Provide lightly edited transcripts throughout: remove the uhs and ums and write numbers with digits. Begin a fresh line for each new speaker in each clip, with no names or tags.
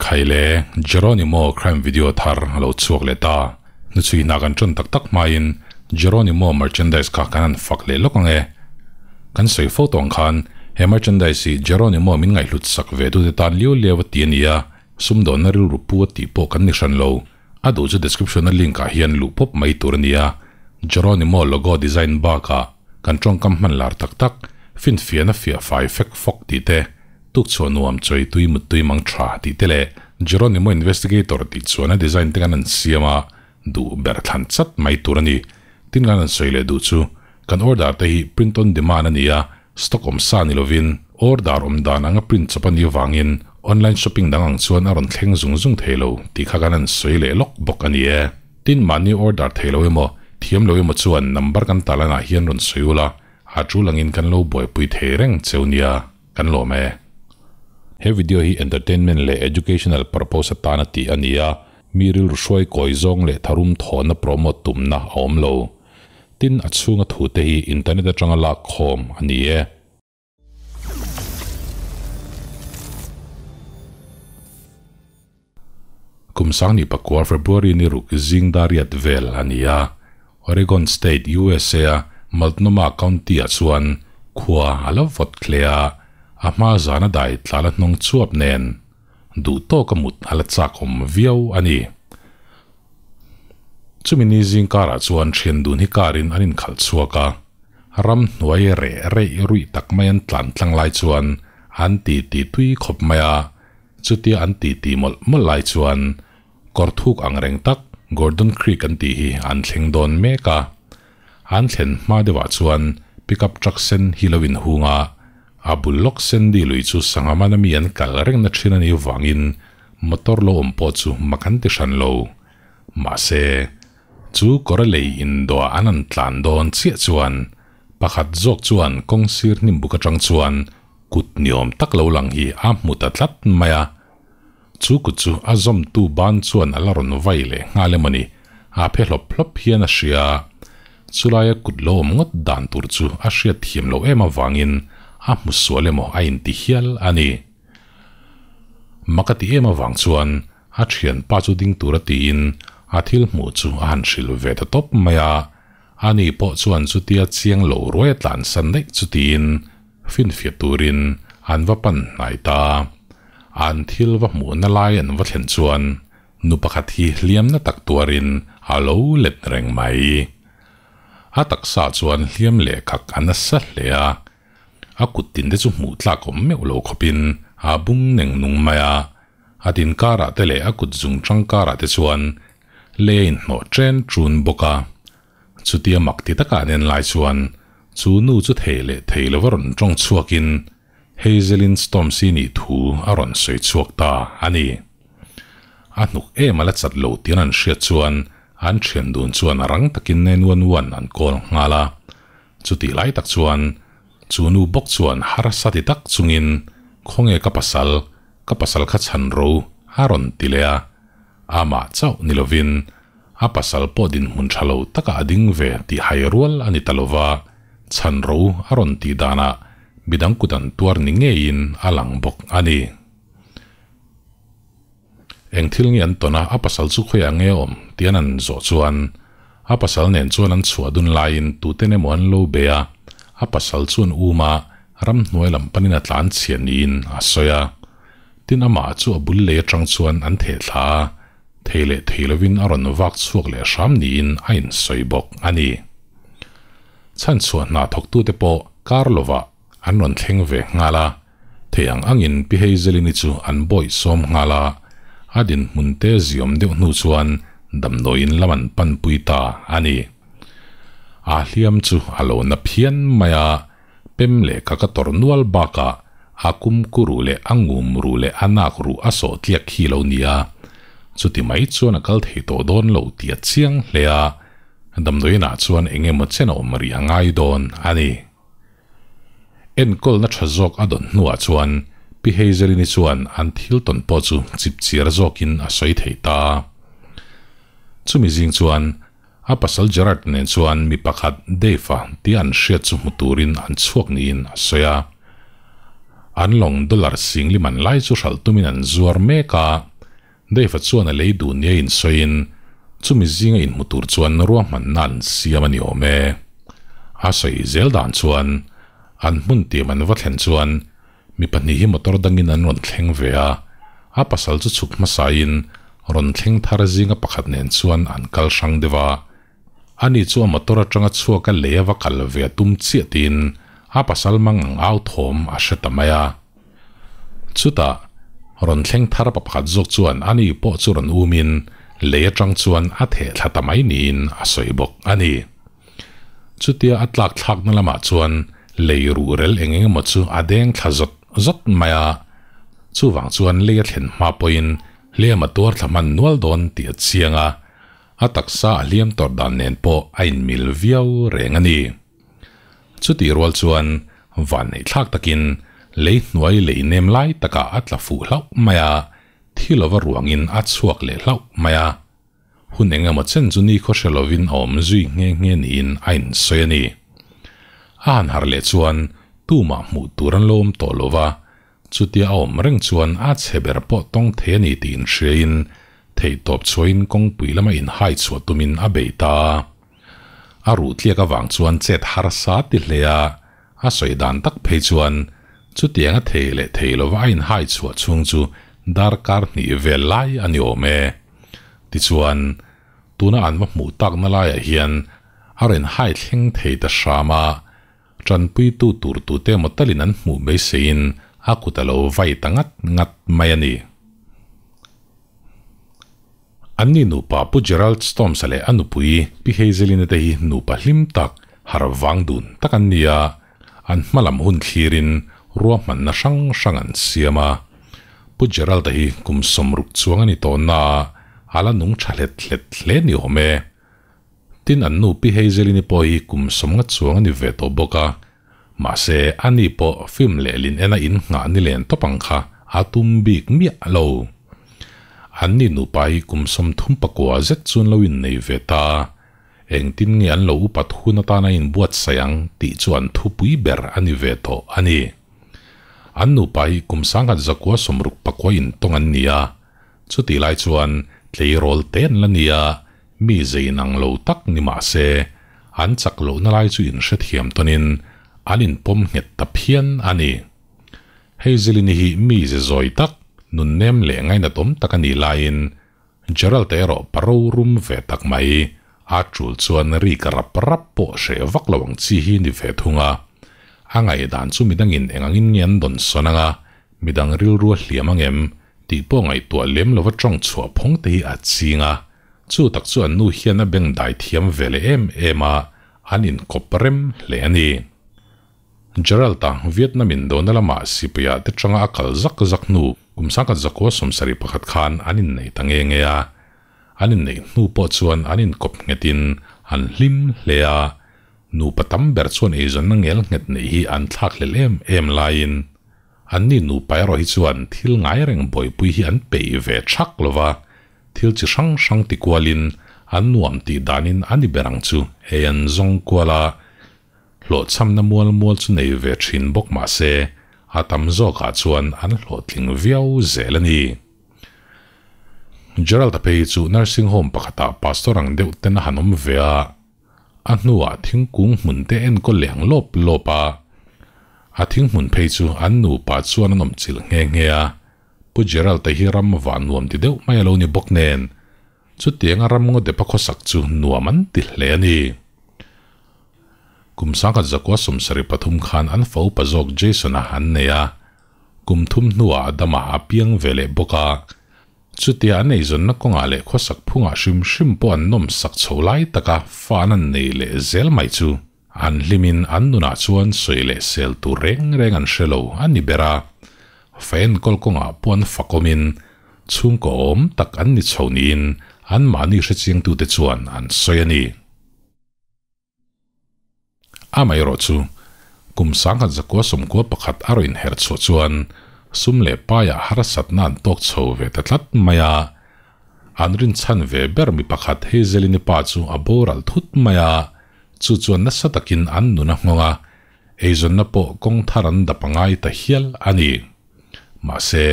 Khaile, Geronimo crime video thar a lo chhuak leh ta. Hnuchhui hna kan ṭan tak tak hmain Geronimo merchandise kha kan han fak leh lawk ang e. Kan sawi fo tawh ang khan he merchandise hi Geronimo min ngaihhlut sak ve tute tan liau liau a ti a ni a, sumdawnna rilru pu a tih pawh kan ni hran lo. A duh chu description a link ah hian luh pawp mai tur a ni a, Geronimo logo design bakah kan tawngkam hman lar tak tak, finfiahna fiah fai fek fawk tih te, Tukchhuah nuam chawi tui muttui mang tha tih te leh Geronimo Investigator tih chuan a design te kan an siam a, duh ber thlan chat mai tur a ni. Tin kan han sawi leh duh chu kan order te hi print on demand a ni a, stock awm sa ni lovin order awm dan anga print chawp a nih avangin online shopping dang ang chuan a rawn thleng zung zung thei lo tih kha kan han sawi leh lawk bawk a ni e. Tin mahni order thei lo emaw thiam lo emaw chuan number kan tarlanah hian rawn sawi ula, a tul angin kan lo buaipui thei reng cheu nia. Kan lawm e. He video hi entertainment leh educational purpose atana tih a ni a, mi rilru hruai kawi zawng leh tharum thawhna promote tumna a awm lo. Tin, a chhunga thute hi internet atanga lak khawm a ni e. Kum sang ni pakua February ni ruk zing dariat vel a ni a, Oregon State, USA a Multnomah County-ah chuan khua a lo vawt hle a, a hma zana dai tlala hnawng chuap nen duh tawka mut a la chak awm viau a ni. Chumi ni zing karah chuan thian dun hi karin an inkhalh chhuak a, ram hnuai reh reih ruih tak mai an tlan tlang lai chuan an titi tui khawp mai a, Chutia an titi mawlh mawlh lai chuan kawr thuk ang reng tak Gordon Creek an tih hi an thleng dawn mek a. An thlen hma deuhah chuan pickup truck sen hi lo inhung a, a bul lawk Sandy lui chu sangha mana mi an kal rengna thin a nih vangin motor lo awm pawh chu mak an ti hran lo. Mahse, chu kawr lei indawhah an han tlan dawn chiah chuan pakhat zawk chuan kawng sir hnim buk atang chuan Kut ni awm tak lo lang hi a hmu ta tlat mai a, chu kut chu a zawmtu ban chuan a la rawn vai leh nghal emaw ni, a phe hlawp hlawp hian a hria a. Chulaia kut lo awm ngawt dan tur chu a hriat thiam loh em avangin a hmu sual emaw a inti hial a ni. Mak a ti em avang chuan a thianpa chu ding tura tiin a thil hmuh chu a han hrilh ve ta tawp mai a, ani pawh chuan chutia chiang lo ruai a tlansan daih chu tiin Finfiah turin an va pan hnai ta. An thil va hmuhna lai an va thlen chuan nu pakhat hi hliamna tak tuarin a lo let reng mai. A taksa chuan hliam leh khak a nasa hle a, a kut tin te chu hmuh tlak awm meuh lo khawpin a bung neng nung mai a, a tin karah te leh a kut zung tang karah te chuan lei a inhnawh chen ṭun bawk a. Chutia mak ti takah an en lai chuan chu nu chu thei leh thei lova rawn tawng chhuakin Hazelin Storms-i nih thu a rawn sawi chhuak ta a ni. A hnuk em a la chat lo tian an hriat chuan an thian dun chuan a rang takin 911 an call nghal a. Chutih lai tak chuan chu nu bawk chuan harsa ti tak chungin Khawnge ka pasal, ka pasal kha chhan ro a rawn ti leh a. Amah chauh ni lovin A pasal pawh dinhmun tha lo takah a ding ve tih hai rual a ni ta lo va, chhan ro a rawn tih danah midang kut an tuar ni ngeiin a lang bawk a ni. Eng thil nge an tawn a, a pasal chu khawiah nge a awm tih an han zawh chuan a pasal nen chuan an chhuah dun laiin tuten emaw an lo be a, a pasal chuan um a, ramhnuai lam panin a tlan chhia niin a sawi a. Tin amah chu a bul lei atang chuan an theh thla a, Thei leh thei lovin a rawn vak chhuak leh hram niin a insawi bawk a ni. Chhanchhuah hna thawktute pawh kar lovah an rawn thleng ve nghal a, thei ang angin Pi Hazelini chu an bawih sawm nghal a, a dinhmun te ziawm deuh hnu chuan damdawiin lam an panpui ta a ni. A hliam chu a lo na phian mai a, pem leh ka ka tawrh nual bakah a kumku ruh leh a ngum ruh leh a nak ruh a sawh tliak khi lo ni a, chuti mai chuan a kal thei tawh dawn lo tih a chiang hle a, damdawiinah chuan eng emaw chen a awm rih a ngai dawn a ni. Enkawlna tha zawk a dawn hnuah chuan Pi Hazelini chuan an thil tawn pawh chu chipchiar zawkin a sawi thei ta. Chumi zing chuan A pasal Gerard nen chuan mi pakhat Dave-a tia an hriat chu hmu turin an chhuak niin a sawi a. An lawng dollar singli man lai chu hralh tumin an zuar mek a. Dave-a chuan a lei duh nia insawiin chumi zinga inhmu tur chuan ruahmanna an siam a ni awm e. A sawi zel dan chuan an hmun tiam an va thlen chuan mi pahnih hi motor dangin an rawn thleng ve a, a pasal chu chhuk hmasain rawn thleng thar zinga pakhat nen chuan an kal hrang deuh a. Ani chu a motor atanga chhuak a lei a va kal ve a tum chiah tiin a pasal mang ang au thawm a hre ta mai a. Chutah, rawn thleng thar pa pakhat zawk chuan ani pawh chu rawn umin lei atang chuan a theh thla ta mai niin a sawi bawk a ni. Chutia a tlak thlakna lamah chuan lei ruhrel eng eng emaw chu a deng thla zawt zawt mai a, chuvang chuan lei a thlen hma pawhin hliam a tuar thla hman nual dawn tih a chiang a, a taksa a hliam tawrh dan nen pawh a inmil viau reng a ni. Chutih rual chuan vanneih thlak takin lei hnuai lei nem lai takah a tla fuh hlauh mai a, thi lova ruangin a chhuak leh hlauh mai a. Hun eng emaw chen chu nikhaw hre lovin a awm zui nghe nghe niin a insawi a ni. A han harh leh chuan tumah hmuh tur an lo awm tawh lo va, chutia a awm reng chuan a chhe ber pawh tawng thei a ni tih inhriain theihtawp chhuahin kawngpui lama inhai chhuah tumin a bei ta a. A ruh tliak avang chuan chet harsa ti hle a, a sawi dan tak phei chuan chutiang a thei leh thei lova a inhai chhuah chhung chu darkar hnih vel lai a ni awm e. Tichuan, tuna an va hmuh takna laiah hian a rawn hai thleng thei ta hram a, tanpuitu tur tute emaw talin an hmuh beiseiin a kut a lo vai ta ngat ngat mai a ni. Anni nupa Pu Gerald Storms-a leh a nupui Pi Hazelina te hi nupa hlim tak, harh vang dun tak an ni a, an hmalam hun thlirin ruahmanna hrang hrang an siam a. Pu Gerald-a hi kum sawmruk chuang a ni tawh na a, a la nung tha hlet hlet hle ni awm e. Tin an nu Pi Hazelini pawh hi kum sawmnga chuang a ni ve tawh bawk a, mahse ani pawh film lehlin ena innghah ni len tawp ang kha a tum bik miah lo. Anni nupa hi kum 34 zet chuan lo innei ve ta a, Engtin nge an lo upat hun atana inbuatsaih ang tih chu an thupui ber a ni ve tawh a ni. An nupa hi kum 1969 intawng an ni a, chutih lai chuan tleirawl te an la ni a, mi zei inang lo tak ni mah se, an chak lohna lai chu inhrethiam tawnin an inpawm nghet ta phian a ni. Hei Zilini hi mi ze zawi tak, nunnem leh ngainatawm tak a nih laiin Gerald erawh pa rorum ve tak mai, a tul chuan rik rap rap pawh hreh vak lo ang chi hi ni ve thung a. A ngaihdan chu midangin eng angin nge an dawn sawn anga, midang rilru a hliam ang em tih pawh ngaihtuah lem lova tawng chhuah phawng te hi a ching a. Chu tak chu an nu hian a beng dai thiam ve leh em em a, an inkawp rem hle a ni. Gerald-a Vietnam in dona lamah sipuiah te tanga a kal zak zak hnu kum 1971 khan an innei ta nge nge a. An inneih hnu pawh chuan an inkawp nghetin an hlim hle a. Nupa tam ber chuan eizawnna ngel nghet neih hi an thlak hlel em em laiin anni nupa erawh hi chuan thil ngai reng buaipui hi an peih ve thak lova, thil chi hrang hrang ti kualin an nuam tih danin a ni ber ang chu ei an zawng kual a. Hlawhchhamna mual mual chu nei ve thin bawk mah se, a tam zawkah chuan an hlawhtling viau zel a ni. Gerald-a phei hi chu nursing home pakhatah pastor ang deuh ten a han awm ve a, a hnuah thingkung hmun te enkawl leh ang lawp lawp a. A thinghmun phei chu an nupa chuan an awm chilh nghe nghe a, Pu Gerald-a hi ram vah nuam ti deuh mai a lo ni bawk nen, Chutianga ram ngaw depa khawsak chu nuam an ti hle a ni. Kum 1973 khan an fa upa zawk Jason-a an nei a, kum thum hnuah Adama a piang ve leh bawk a. Chutia an eizawnna kawngah leh khawsak phungah hrim hrim pawh an nawmsak chho lai taka fa an an nei leh zel mai chu an hlimin an nunah chuan sawi leh sel tur reng reng an hre lo a ni ber a. Fa enkawl kawngah pawh an fakawmin Chhungkaw awm tak an ni chho niin anmahni hrechiangtute chuan an sawi a ni. Amaherawh chu, kum 1991 a rawn inherh chhuah chuan sum leh paiah harsatna an tawk chho ve ta tlat mai a. An rinchhan ve ber mi pakhat Hazelini pa chu a boral thut mai a, chu chuan nasa takin an nun a nghawng a, eizawnna pawh kawng thar an dap a ngai ta hial a ni. Mahse,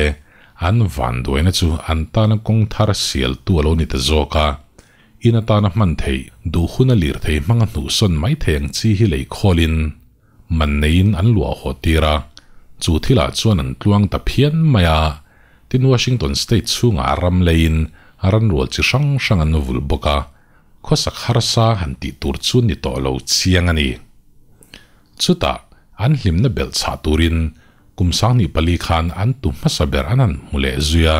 An vanduaina chu an tana kawng thar sialtu a lo ni ta zawk a. In atana hman theih, duh huna lirthei hmanga hnuhsawn mai thei ang chi hi lei khawlin man neiin an luah haw tir a, chu thilah chuan an tluang ta phian mai a. Tin, Washington State chhungah ram leiin ranrual chi hrang hrang an vul bawk a, khawsak harsa han tih tur chu ni tawh lo chiang a ni. Chutah, an hlimna belh chhah turin kum 24 khan an tu hmasa ber an han hmu leh zui a,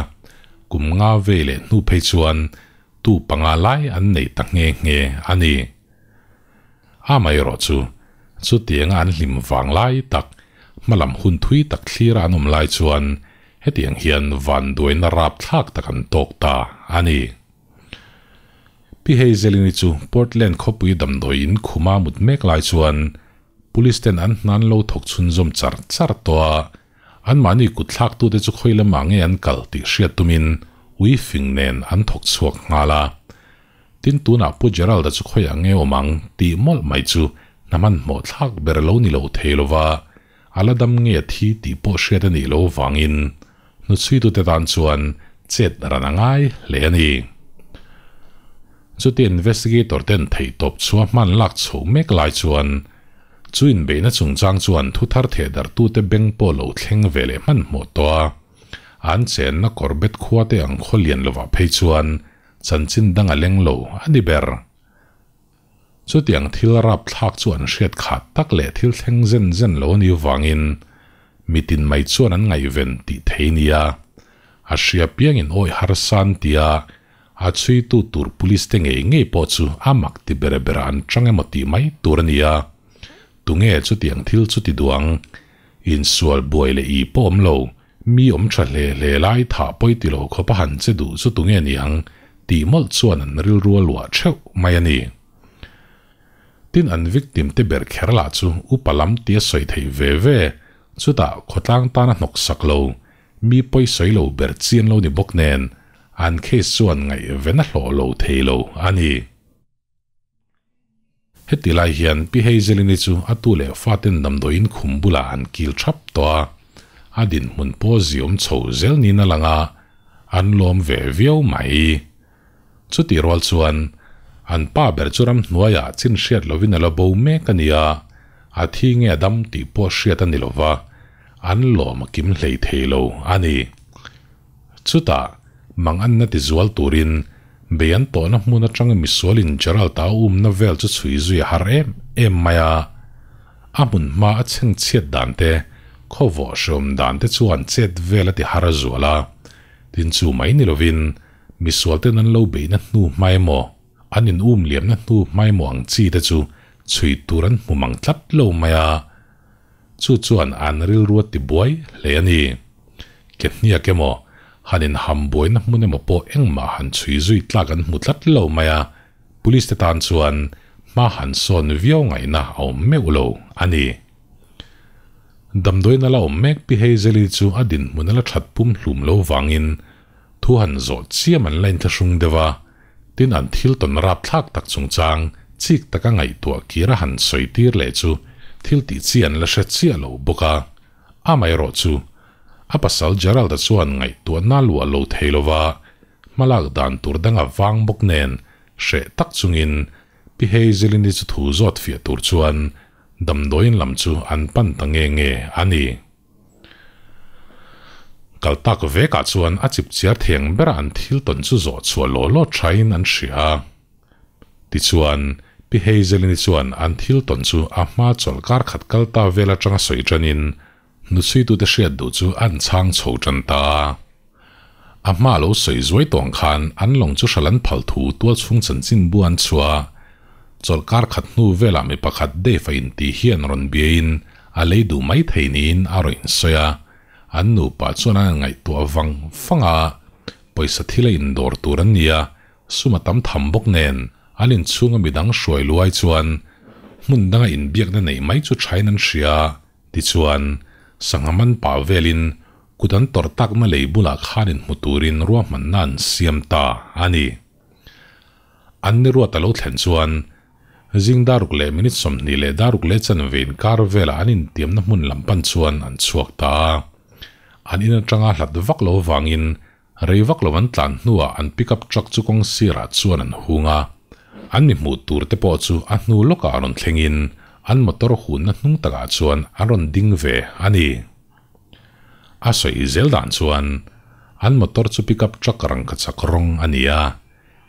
kum nga vei leh hnu phei chuan tu panga lai an nei ta nghe nghe a ni. Amaherawhchu, chutianga an hlim vang lai tak, hmalam hun thui tak thlira an awm lai chuan hetiang hian vanduaina rapthlak tak an tawk ta a ni. Pi Hazelini chu Portland khawpui damdawi in khuma mut mek lai chuan Police ten an hnan lo thawk chhunzawm char char tawh a, anmahni kut thlaktute chu khawi lamah nge an kal tih hriat tumin ui fing nen an thawk chhuak nghal a. Tin tunah Pu Gerald-a chu khawiah nge awm ang tih mawlh mai chu hna hmanhmawh thlak ber lo ni lo thei lova, a la dam nge thi tih pawh hriat a nih lo vangin hnuchhuitute tan chuan chet ran a ngai hle a ni. Chuti investigator ten theihtawp chhuah hman lak chho mek lai chuan chu inbeihna chungchang chuan thu thar theh darhtute beng pawh lo thleng ve leh hmanhmawh tawh a, an chenna Corbett khua te ang khaw lian lovah phei chuan chanchin dang a leng lo a ni ber. Chutiang thil rapthlak chu an hriat khat tak leh thil thleng zen zen lo a nih vangin mitin mai chuan an ngaihven tih thei nia. A hria piangin awih harsa an ti a, a chhuitu tur police te ngei ngei pawh chu a mak ti bere bera an chang emaw tih mai tur a ni a. Tunge chutiang thil chu ti duh ang? Insual buai leh i pawh awm lo, mi awm tha hle hle lai thah pawi ti lo khawp a han che duh chu tunge ni ang tih mawlh chuan an rilru a luah theuh mai a ni. Tin an victim te ber kher lah chu upa lam tia sawi theih ve ve, chutah khawtlang tana hnawk sak lo, mi pawi sawi lo ber chian lo ni bawk nen an case chuan ngaihven a hlawh lo thei lo a ni. Heti lai hian Pi Hazelini chu a tu leh faten damdawiin khum bulah an kil thap tawh a, a dinhmun pawh ziawm chho zel niin a lang a, an lawm ve viau mai. Chutih rual chuan an pa ber chu ramhnuaiah chin hriat lovin a la bo mek a ni a, a thi nge a dam tih pawh hriat a ni lova, an lawm a kim hlei thei lo a ni. Chutah, manganna tizual turin bei an tawhna hmun atanga misualin Gerald-a a umna vel chu chhui zui a har em em mai a. A hmun hma a chhengchhiat dan te, khawvawh hreawm dan te chuan chet vel a ti har a zual a. Tin chu mai ni lovin, misual ten an lo beihna hnu hma emaw, an in um liamna hnu hma emaw ang chi te chu chhui tur an hmu mang tlat lo mai a. Chu chuan an rilru a tibuai hle a ni. Ke hniak emaw, han inham buaina hmun emaw pawh engmah han chhui zui tlak an hmu tlat lo mai a, Police te tan chuan hma han sawn viau ngaihna a awm meuh lo a ni. Damdawiin a la awm mek Pi Hazel-i chu a dinhmun a la that pum hlum lo vangin thu han zawh chiam an la inthlahrung deuh a, tin an thil tawn rapthlak tak chungchang chik taka ngaihtuah kir a han sawi tir leh chu thil tih chi an la hre chiah lo bawk a. Amaherawh chu, a pasal Gerald-a chuan ngaihtuahna luah lo thei lova hmalak dan tur dang a vang bawk nen hreh tak chungin Pi Hazelini chu thu zawt fiah tur chuan damdawiin lam chu an pan ta nge nge a ni. Kal tak vekah chuan a chip chiar theng bera an thil tawn chu zawh chhuah law law thain an hria a. Tichuan, Pi Hazelini chuan an thil tawn chu a hma chawlh kar khat kal ta vel atanga sawi tanin hnuchhuitute hriat duh chu an chhang chho tan ta a. A hma lo sawi zuai tawng khan an lawng chu hral an phal thu tual chhung chanchin bu an chhuah a. Chawlh kar khat hnu velah mi pakhat Dave a inti hian rawn biain a lei duh mai thei niin a rawn insawi a. An nupa chuan an ngaihtuah vang vang a, pawisa thil a indawr tur an ni a, Sum a tam tham bawk nen an inchhunga midang hruai luai chuan hmun danga inbiakna neih mai chu thain an hria. Tichuan, sangha man pah velin kut an tawrh takna lei bulah khan inhmu turin ruahmanna an siam ta a ni. An ni ruat a lo thlen chuan zing daruk leh minute 20 leh daruk leh chanve inkar velah an intiamna hmun lam pan chuan an chhuak ta a. An in atanga hlat vak lo vangin rei vak lo an tlan hnuah an pickup truck chu kawng sirah chuan an hung a. An mi hmuh tur te pawh chu a hnu lawkah rawn thlengin an motor hunna hnung takah chuan an rawn ding ve a ni. A sawi zel dan chuan an motor chu pickup truck rangkachak rawng a ni a,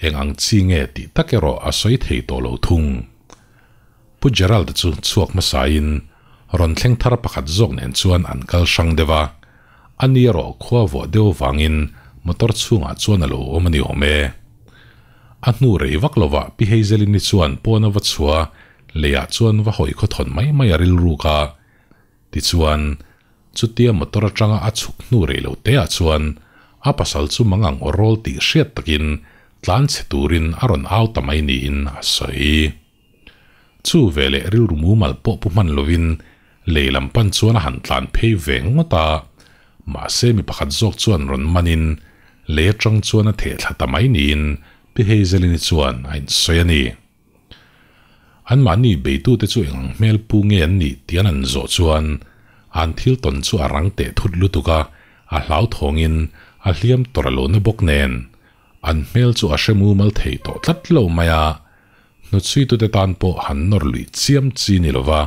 eng ang chi nge tih tak erawh a sawi thei tawh lo thung. Pu Gerald chu chhuak hmasain rawn thleng thar pakhat zawk nen chuan an kal hrang deuh a, a ni erawh khua vuah deuh vangin motor chhungah chuan a lo awm a ni awm e. A hnu rei vak lovah Pi Hazelini chuan pawn a va chhuah a, leiah chuan va hawi khawthawn mai mai a rilruk a. Tichuan, chutia motor atanga a chhuk hnu rei lo teah chuan a pasal chu mangang aw rawl tih hriat takin tlan chhe turin a rawn au ta mai niin a sawi. Chu veleh rilru mumal pawh pu hman lovin lei lam pan chuan a han tlan phei ve ngawt a, mahse mi pakhat zawk chuan rawn manin lei atang chuan a theh thla ta mai niin Pi Hazelini chuan a insawi a ni. Anmahni beitute chu eng ang hmel pu nge an nih tih an an zawh chuan an thil tawn chu a rang teh thut lutuk a, a hlauthawngin a hliam tawrh a lo na bawk nen an hmel chu a hre mumal thei tawh tlat lo mai a, hnuchhuitute tan pawh han nawr luih chiam chi ni lova.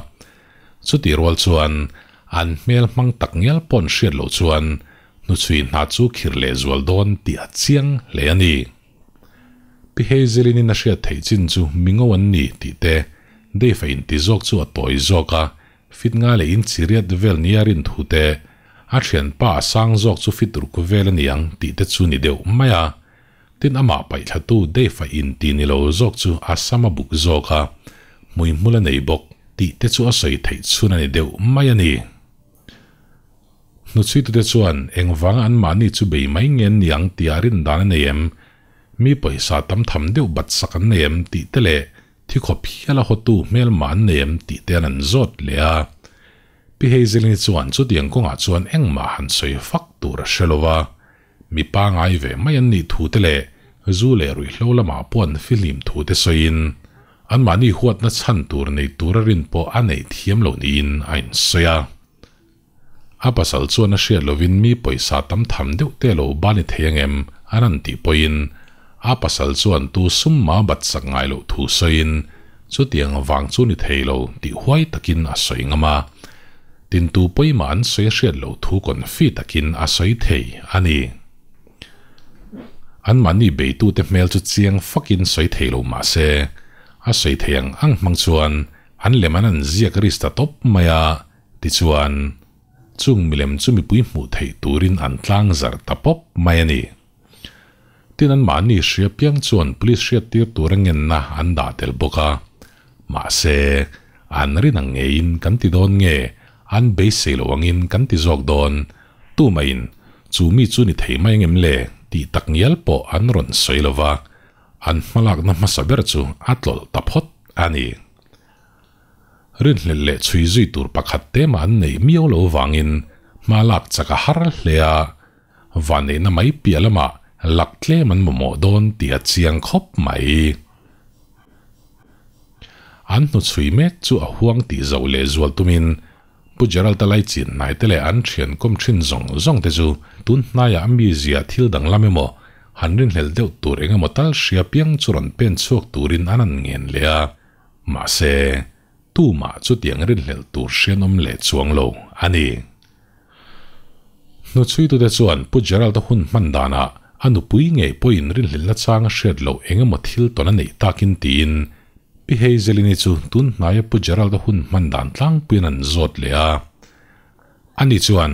Chutih rual chuan an hmel hmang tak ngial pawh an hriat loh chuan hnuchhui hna chu khir leh zual dawn tih a chiang hle a ni. Pi Hazelin-in a hriat theih chin chu mi ngo an ni tih te, Dave-a inti zawk chu a tawi zawk a, fit nga leh in chiriat vel nia rin thu te, a thianpa a sang zawk chu fit ruk vel a ni ang tih te chu ni deuh mai a. Tin amah paihthlatu Dave-a inti ni lo zawk chu a sam a buk zawk a, hmuihmul a nei bawk tih te chu a sawi theih chhun a ni deuh mai a ni. Hnuchhuitute chuan engvanga anmahni chu bei mai nge an ni ang tia rin dan a nei em? Mi pawisa tam tham deuh bat sak an nei em tih te leh thi khawp hiala hawtu hmelma an nei em tih te an an zawt leh a. Pi Hazelini chuan chutiang kawngah chuan engmah han sawi fak tur a hre lo va, mi pangai ve mai an nih thu te leh zu leh ruihhlo lamah pawh an fihlim thu te sawiin anmahni huatna chhan tur nei tura rin pawh a neih thiam lo niin a insawi a. A pasal chuan a hriat lovin mi pawisa tam tham deuh te lo bani thei angem an han tih pawhin a pasal chuan tu sum ma bat sak ngai loh thu sawiin chutiang vang chu ni thei lo tih huai takin a sawi ngam a. Tin tu pawimah an sawi a hriat loh thu confi takin a sawi thei a ni. Anmahni beitute hmel chu chiang fakin sawi thei lo mah se a sawi thei ang ang hmang chuan an lem an an ziak risk ta tawp mai a. Tichuan, chung milem chu mipui hmuh theih turin an tlang zarh ta pawp mai a ni. Tin anmahni hria piang chuan police hriattir tura ngenna an dah tel bawk a. Mahse, an rin ang ngeiin kan ti dawn nge, an beisei lo angin kan ti zawk dawn, tumahin chu mi chu ni thei mai angem le tih tak ngial pawh an rawn sawi lo va, an hmalakna hmasa ber chu a tlawlh ta phawt a ni. Rinhlelh leh chhui zui tur pakhat te mah an neih miau lo vangin hma lak chak a har hle a, vanneihna mai piah lamah lak tlem an mamawh dawn tih a chiang khawp mai. An hnuchhui mek chu a huang tih zoh leh zual tumin Pu Gerald-a laichin hnaite leh an thian kawm thin zawng zawng te chu tun hnaiah a mizia thil danglam emaw han rinhlelh deuh tur eng emaw tal hria piang chu rawn pen chhuak turin an han ngen leh a. Mahse, tumah chutiang rinhlelh tur hrianawm leh chuang lo a ni. Hnuchhuitute chuan Pu Gerald-a hun hman danah a nupui ngei pawhin rinhlelhna chang a hriat loh eng emaw thil tawn a neih takin tiin Pi Hazelini chu tun hnaia Pu Gerald-a hun hman dan tlangpuiin an zawt leh a. Ani chuan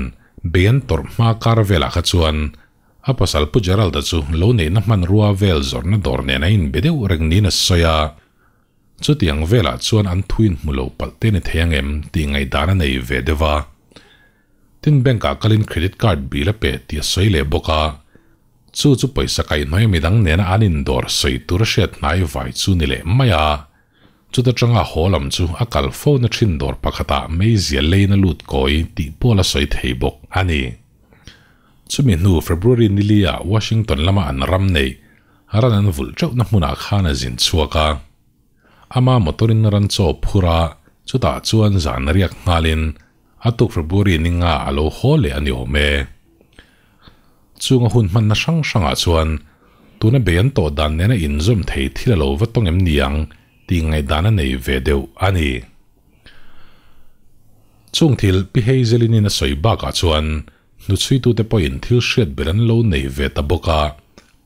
bei an tawrh hma kar velah kha chuan A pasal Pu Gerald-a chu lo neihna hmanrua vel zawrhna dawr nen a inbe deuh reng niin a sawi a. Chutiang velah chuan an thuin hmu lo palh te ni thei ang em tih ngaihdan a nei ve deuh a. Tin bank-ah kalin credit card bill a pe tih a sawi leh bawk a. Chu chu pawisa kaihhnawih midang nena an indawr sawi tur a hriat hnai vai chu ni leh mai a. Chuta tanga haw lam chu a kal fo na thin dawr pakhatah meizia leiin a lut kawi tih pawh la sawi thei bawk a ni. Chumi hnu February nili-ah Washington lama an ram neih ran an vulh teuhna hmunah khan a zin chhuak a. Ama motor-in ran chaw phur a, chutah chuan zan riak nghalin a tuk February ni nga a lo haw leh a ni awm e. Chung a hun hmanna hrang hrangah chuan tuna bei an tawh dan nena inzawm thei thil a lo va tawng em ni ang tih ngaihdan a nei ve deuh a ni. Chung thil Pi Hazelin-in a sawi bakah chuan hnuchhuitute pawhin thil hriat belh an lo nei ve ta bawk a,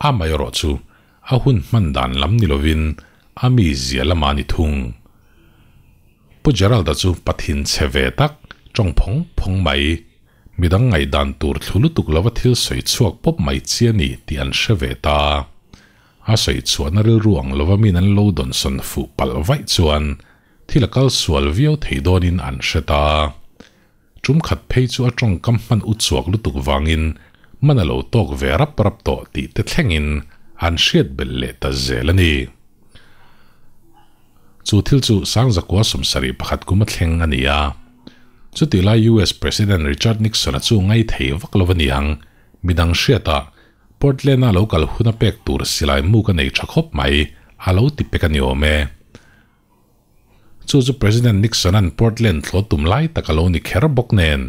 amaherawhchu a hun hman dan lam ni lovin a mizia lamah a ni thung. Pu Gerald-a chu pathin chhe ve tak, tawng phawng phawng mai, midang ngaihdan tur thlu lutuk lova thil sawi chhuak pawp mai chi a ni tih an hre ve ta. A sawi chhuahna rilru ang lova min an lo dawnsawn fuh palh vaih chuan thil a kal sual viau thei dawnin an hre ta. Tum khat phei chu a tawngkam hman u chhuak lutuk vangin man a lo tawk ve rap rap tawh tih te thlengin an hriat belh leh ta zel a ni. Chu thil chu Sangzakua 71 kum a thleng a ni a. Chutih lai US President Richard Nixon-a chu ngai thei vak lo a ni ang, midang hriatah Portland-a lo kal hun a pek tur silai mu ka nei tha khawp mai a lo ti pek a ni awm e. Chu chu President Nixon-a'n Portland thlawh tum lai tak a lo ni kher bawk nen,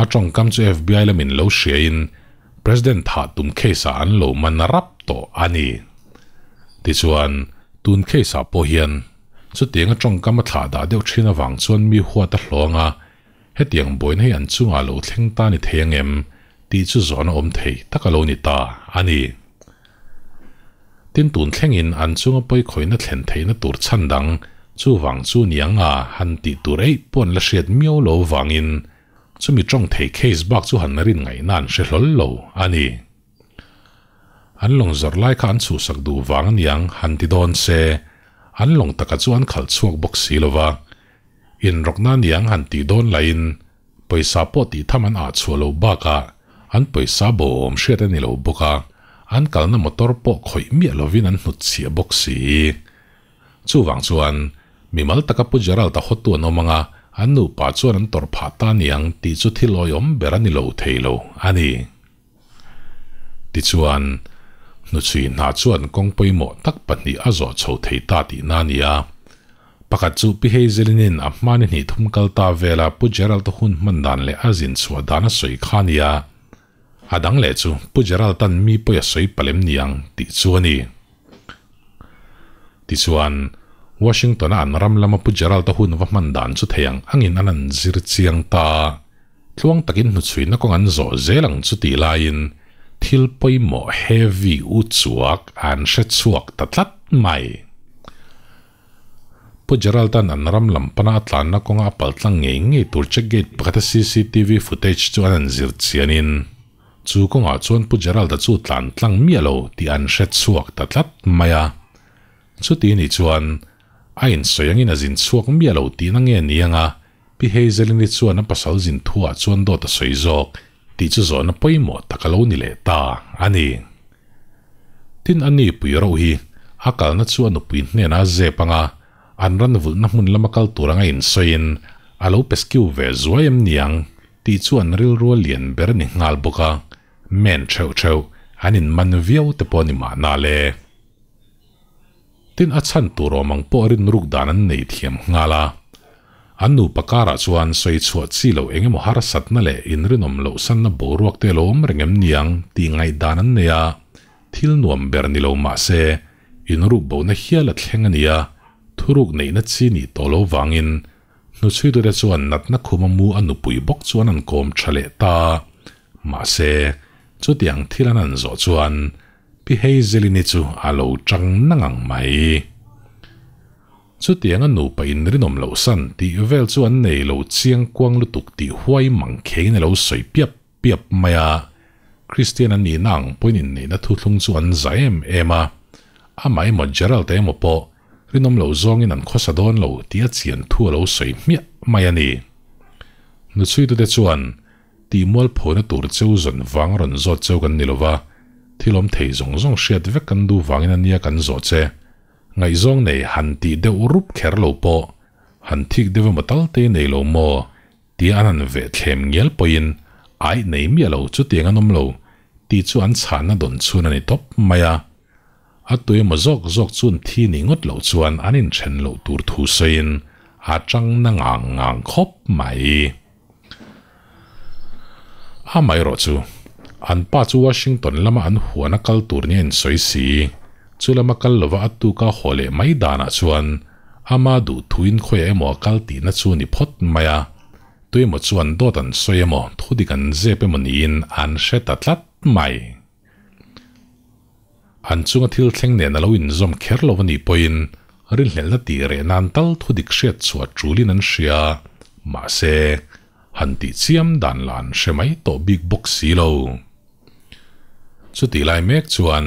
a tawngkam chu FBI lamin lo hriain President thah tum case-ah an lo man rap tawh a ni. Tichuan, tun case-ah pawh hian chutianga tawngkam a thlah dah deuh thin avang chuan mi huat a hlawng a, hetiang buaina hi an chungah lo thleng ta ni thei ang em tih chu zawhna awm thei tak a lo ni ta a ni. Tin tun thlengin an chunga pawikhawihna thlen theihna tur chhan dang chuvang chu niang a han tih tur eih pawh an la hriat miau lo vangin chumi tawng thei case bak chu han rin ngaihna an hre hlawl lo a ni. An lawng zawrh lai kha an chhuhsak duh vang aniang han ti dawn se an lawng taka chu an khalh chhuak bawk si lo va, inrawkna aniang han tih dawn lahin Pawisa pawh tih tham an ah chhuah loh bakah an pawisa bo awm hriat a ni lo bawk a, an kalna motor pawh khawih miah lovin an hnut chhiah bawk si. Chuvang chuan, mimal taka Pu Gerald-a hawtu an awm anga an nupa chuan an tawrh phah ta niang tih chu thil awihawm ber a ni lo thei lo a ni. Tichuan, hnuchhui hna chuan kawng pawimawh tak pahnih a zawh chho thei ta tihna a ni a. Pakhat chu Pi Hazelinin a hmani hnih thum kal ta vela Pu Gerald-a hun hman dan leh a zin chhuah dan a sawi kha a ni a. A dang leh chu Pu Gerald-a'n mi pawi a sawi palem niang tih chu a ni. Tichuan, Washington-a an ram lama Pu Gerald-a hun va hman dan chu thei ang angin an han zir chiang ta a. Tluang takin hnuchhuina kawng an zawh zel ang chu tih laiin thil pawimawh heavy u chuak an hre chhuak ta tlat mai. Pu Gerald-a'n an ram lam pana a tlanna kawnga a pal tlang ngei ngei tur check gate pakhata cctv footage chu an han zir chianin chu kawngah chuan Pu Gerald-a chu tlan tlang miah lo tih an hre chhuak ta tlat mai a. Chuti nih chuan a insawi angin a zin chhuak miah lo tihna nge ni anga Pi Hazelini chuan a pasal zin thuah chuan dawt a sawi zawk tih chu zawhna pawimawh tak a lo ni leh ta a ni. Tin a ni pui rauh hi a kalna chu a nupui hnenah a zep anga an ran vulhna hmun lama kal tur anga insawiin a lo pe skiu ve zuai em niang tih chu an rilru a lian ber a ni nghal bawk a, men theuh theuh an inman viau te pawh a ni mahna le. Tin a chhan tur awm ang pawh rinruk dan an nei thiam nghal a. An nupa karah chuan sawi chhuah chi loh eng emaw harsatna leh inrinawm loh sanna boruak te lo awm reng em niang tih ngaihdan an nei a, thil nuam ber ni lo mah se inruk bohna hial a thleng a ni a, thuruk neihna chi nih tawh lo vangin hnuchhuitute chuan natna khuma mu a nupui bawk chuan an kawm tha leh ta. Mahse, chutiang thil an han zawh chuan Pi Hazelini chu a lo chang nang ang mai. Chutianga nupa inrinawm loh san tih vel chu an nei lo chiang kuang lutuk tih huai mang khengin a lo sawi piap piap mai a. Christian an nihna ang pawhin inneihna thuthlung chu an za em em a. Amah emaw Gerald emaw pawh rinawm loh zawngin an khawsa dawn lo tih a chian thu a lo sawi hmiah mai a ni. Nuchhuitute chuan Tih mualphona tur cheu zawn vang rawn zawt cheu kan ni lova, thil awm thei zawng zawng hriat vek kan duh vangin a nia kan zawh che. Ngaihzawng nei han tih deuh rup kher lo pawh, han thik deuh emaw tal te nei lo maw tia an han veh thlem ngial pawhin aih nei miah lo chutiang an awm lo tih chu an chhanna dawn chhun a ni tawp mai a. A tui emaw zawk zawk chuan thi nih ngawt loh chuan an inthen loh tur thu sawiin a chang na ngang ngang khawp mai. Amaherawh chu, An pa chu Washington lama an huana kal tur nia insawi si. Chu lama kal lova a tuka haw leh mai danah chuan ama duh thuin khawiah emaw a kal tihna chu ni phawt mai a. Tuemaw chuan dawt an sawi emaw, thudik an zep emaw niin an hre ta tlat mai. An chunga thil thleng nen a lo inzawm kher lo a nih pawhin rinhlelhna tih reh nan tal thudik hriat chhuah tulin an hria. Mahse, han tih chiam dan lah an hre mai tawh bik bawk si lo. Chutih lai mek chuan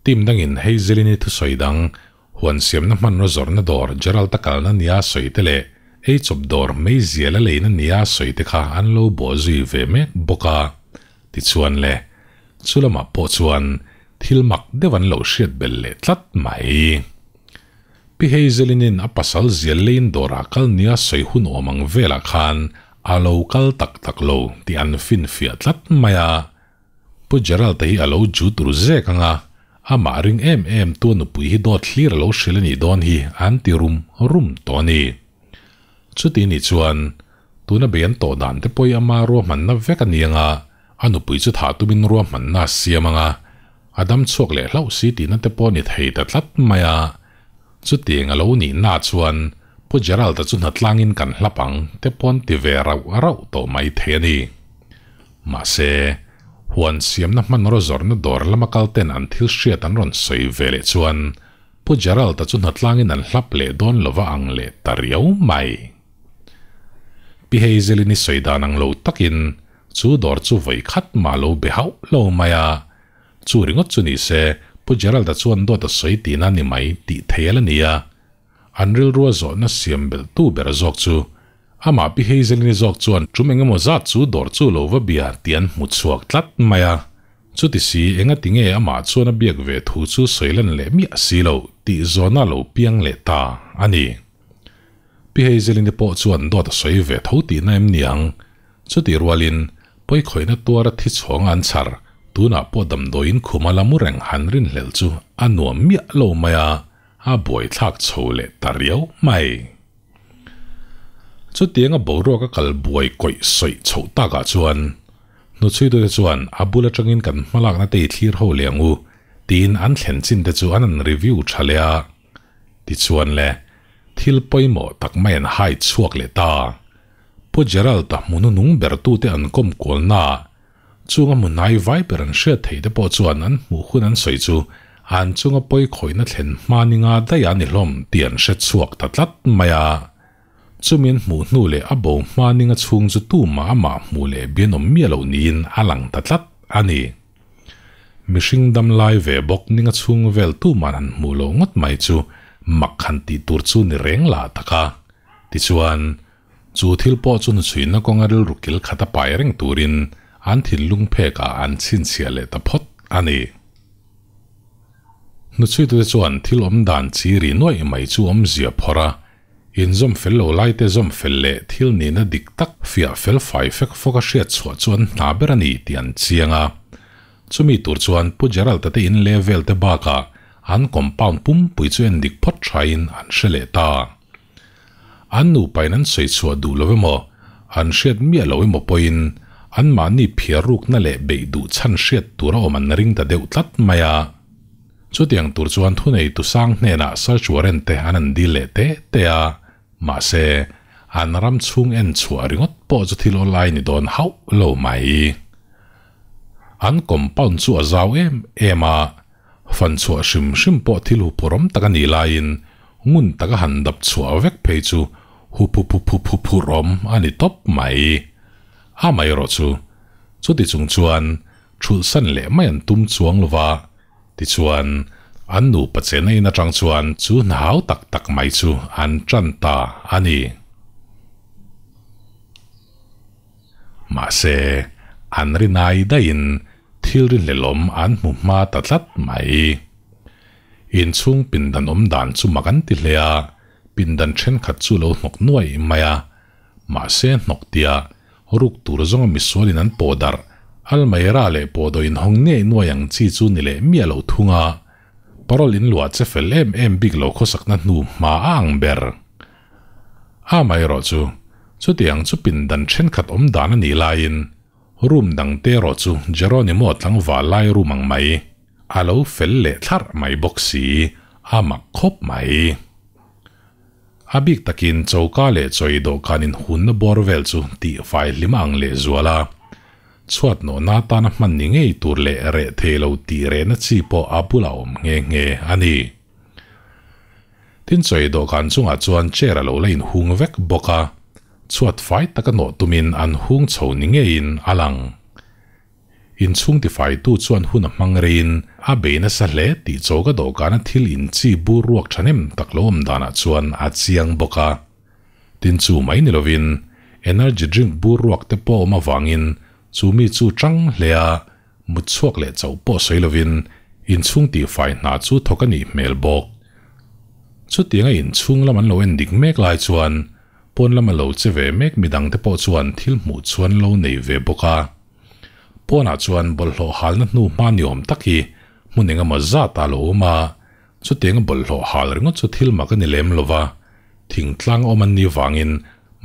team dangin Hazelini thusawi dang Huan siamna hmanraw zawrhna dawr Gerald-a kalna nia sawi te leh ei chawp dawr meizial a leina nia sawi te kha an lo bawh zui ve mek bawk a. Tichuan le, chu lamah pawh chuan thil mak deuh an lo hriat belh leh tlat mai. Pi Hazelin-in a pasal zial leiin dawrah kal nia sawi hun awm ang velah khan a lo kal tak tak lo tih an finfiah tlat mai a. Pu Gerald-a hi a lo ju tur zek ang a, amah ring em em tu a nupui hi dawt hlir a lo hrilh a nih dawn hi an ti rum rum tawh a ni. Chuti nih chuan tuna bei an tawh dan te pawh hi ama ruahmanna vek a ni ang a, a nupui chu thah tumin ruahmanna a siam ang a, a dam chhuak leh hlauh si tihna te pawh a ni thei ta tlat mai a. Chutiang a lo nih na chuan Pu Gerald-a chu hnatlangin kan hlap ang te pawh an ti ve rauh rauh tawh mai thei a ni. Mahse, huan siamna hmanraw zawrhna dawr lama kal ten an thil hriat an rawn sawi ve leh chuan Pu Gerald-a chu hnatlangin an hlap leh dawn lova ang leh ta riau mai. Pi Hazelin-i sawi dan ang lo takin chu dawr chu vawi khat mah lo be hauh lo mai a, chu ringawt chu ni se Pu Gerald-a chuan dawt a sawi tihna ni mai tih thei a la ni a. An rilrua zawhna siam belhtu ber zawk chu amah Pi Hazelini zawk chuan tum eng emaw zat chu dawr chu lo va bia tih an hmu chhuak tlat mai a. Chuti si enga ti nge amah chuan a biak ve thu chu sawi lan leh miah si lo tih zawhna a lo piang leh ta a ni. Pi Hazelini pawh chuan dawt a sawi ve tho tihna em ni ang? Chutih rualin pawikhawihna tuara thi chhawnga an chhar tunah pawh damdawiin khuma la mu reng han rinhlelh chu a nuam miah lo mai a. A buaithlak chho leh ta riau mai. Chutianga boruak a kal buai kawih sawih chhoh takah chuan hnuchhuitute chuan a bul atangin kan hmalakna te i thlir ho leh ang u tiin an thlen chin te chu an han review tha leh a. Tichuan le, thil pawimawh tak mai an hai chhuak leh ta. Pu Gerald-a hmu hnunung bertute an kawm kualnaah Chunga hmu hnai vai ber an hriat theih te pawh chuan an hmuh hun an sawi chu an chunga pawi khawihna thlen hma ni nga daih a ni hlawm tih an hre chhuak ta tlat mai a. Chumi an hmuh hnu leh a bo hma ni nga chhung chu tumah amah hmuh leh bian awm miah loh niin a lang ta tlat a ni. Mihring dam lai ve bawk ni nga chhung vel tuman han hmuh loh ngawt mai chu mak han tih tur chu ni reng lah tak a. Tichuan, Chu thil pawh chu hnuchhuihna kawnga rilru kil khat a pai reng turin an thinlung phekah an chhinchhiah leh ta phawt a ni. Hnuchhuitute chuan thil awm dan chi ri nuaih mai chu awmzia phawrh a, inzawm fel lo laite zawm fel leh thil nihna dik tak fiah fel fai fek fawk a hriat chhuah chu an hna ber a ni tih an chiang a. Chumi tur chuan Pu Gerald-a te in leh velte bakah an compound pumpui chu endik phawt thain an hre leh ta. An nupain an sawi chhuah duh lo emaw, an hriat miah lo emaw pawhin anmahni phiar rukna leh beih duh chhan hriat tur a awm an ring ta deuh tlat mai a. Chutiang tur chuan thuneitu sang hnenah search warrant te an an dil leh te te a, mahse, an ram chhung en chhuah ringawt pawh chu thil awlai ni dawn hauh lo mai. An compound chu a zau em em a, Fan chhuah hrim hrim pawh thil huphurhawm tak a nih laiin ngun taka han dap chhuah vek phei chu huphuphuphuphuphurhawm a ni tawp mai. Amaherawh chu, chuti chung chuan thulhsan leh mai an tum chuang lo va, tichuan an nupa chena in atang chuan chu hna hau tak tak mai chu an tan ta a ni. Mahse, an rinai daihin Thil rinhlelawm an hmu hma ta tlat mai. Inchhung pindan awm dan chu mak an ti hle a, pindan thenkhat chu lo hnawk nuai mai a. Mahse hnawk tia ruk tur zawnga misualin an pawh darh, almaira leh pawhdawh inhawng ngei nuai ang chi chu ni leh miah lo thung a. Parole inluah che fel em em bik lo khawsakna hnu hma a ang ber. Amaherawhchu, chutiang chu pindan thenkhat awm dan a nih laiin, Room dang te erawh chu Jeronimo tlangval lai room ang mai, a lo fel leh thlarh mai bawk si, a mak khawp mai. A bik takin choka leh chawi dawhkan inhunna bawr vel chu tihfai hlim a ang lehzual a. Chhuat nawhna atana hman ni ngei tur leh reh thei lo tih rehna chi pawh a bulah awm nghe nghe a ni. Tin chawi dawhkan chungah chuan chair a lo la inhung vek bawk a, chhuat fai taka nawh tumin an hung chho ni ngeiin a lang. Inchhung tifaitu chuan hun a hmang reiin a bei nasa hle tih choka dawhkana thil inchi bur ruak thahnem tak lo awm danah chuan a chiang bawk a. Tin chu mai ni lovin energy drink bur ruak te pawh awm avangin chu mi chu chang hle a, mut chhuak leh chauh pawh sawi lovin inchhung tihfai hna chu thawk a nih hmel bawk. Chutianga inchhung lam an lo en dik mek lai chuan pawn lama lo che ve mek midang te pawh chuan thil hmuh chuan lo nei ve bawk a. Pawnah chuan bawlhhlawh halna hnu hma ni awm tak hi hmun eng emaw zat ah lo awm a, chutianga bawlhhlawh hal ringawt chu thil mak a ni lem lo va, thingtlang awm an nih vangin